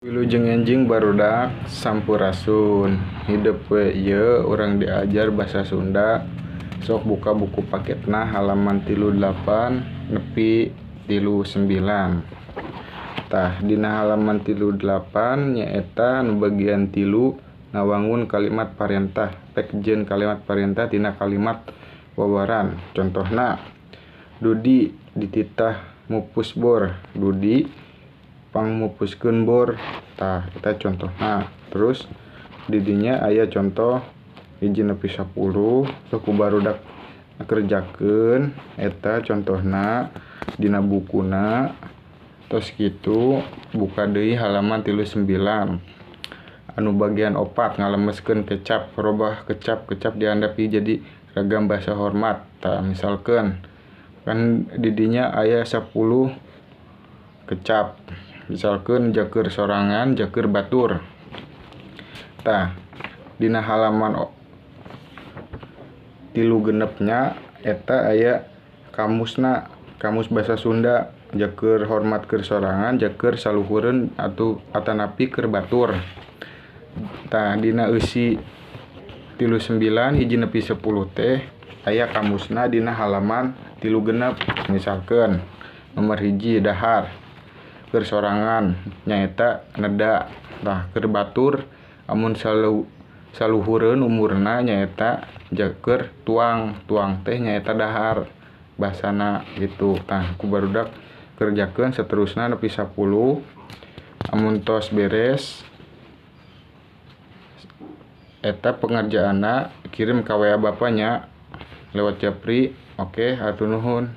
Wilujeng enjing barudak, sampurasun. Hidep we ieu urang diajar basa Sunda. Sok buka buku paketna halaman 38 nepi 39. Tah, dina halaman 38 nyaeta nu bagian 3 ngawangun kalimat parentah. Pek jeung kalimat parentah tina kalimat wawaran. Contohna, Dudi dititah mupus bor, Dudi pangmupuskeun bor. Tah, eta contohna. Terus di dinya aya contoh 1 nepi 10 sok ku barudak kerjakeun eta contohna dina bukuna. Tos kitu buka deui halaman 39 anu bagian 4 ngalemeskeun kecap, robah kecap-kecap diandapi jadi ragam bahasa hormat. Tah, misalkeun kan di dinya aya 10 kecap, misalkeun jakeur sorangan, jakeur batur. Tah, dina halaman 36 nya eta aya kamusna, kamus basa Sunda, jakeur hormat keur sorangan, jakeur saluhureun atuh atanapi keur batur. Tah, dina eusi 39 1 nepi 10 teh aya kamusna dina halaman 36. Misalkeun nomor 1 dahar keur sorangan nyaeta neda. Tah, keur batur amun saluhureun umurna nyaeta jakeur tuang, tuang teh nyaeta dahar basana gitu. Tah, ku barudak kerjakeun seterusna nepi 10. Amun tos beres eta pengerjaanna kirim ka WA bapaknya lewat japri. Oke, hatur nuhun.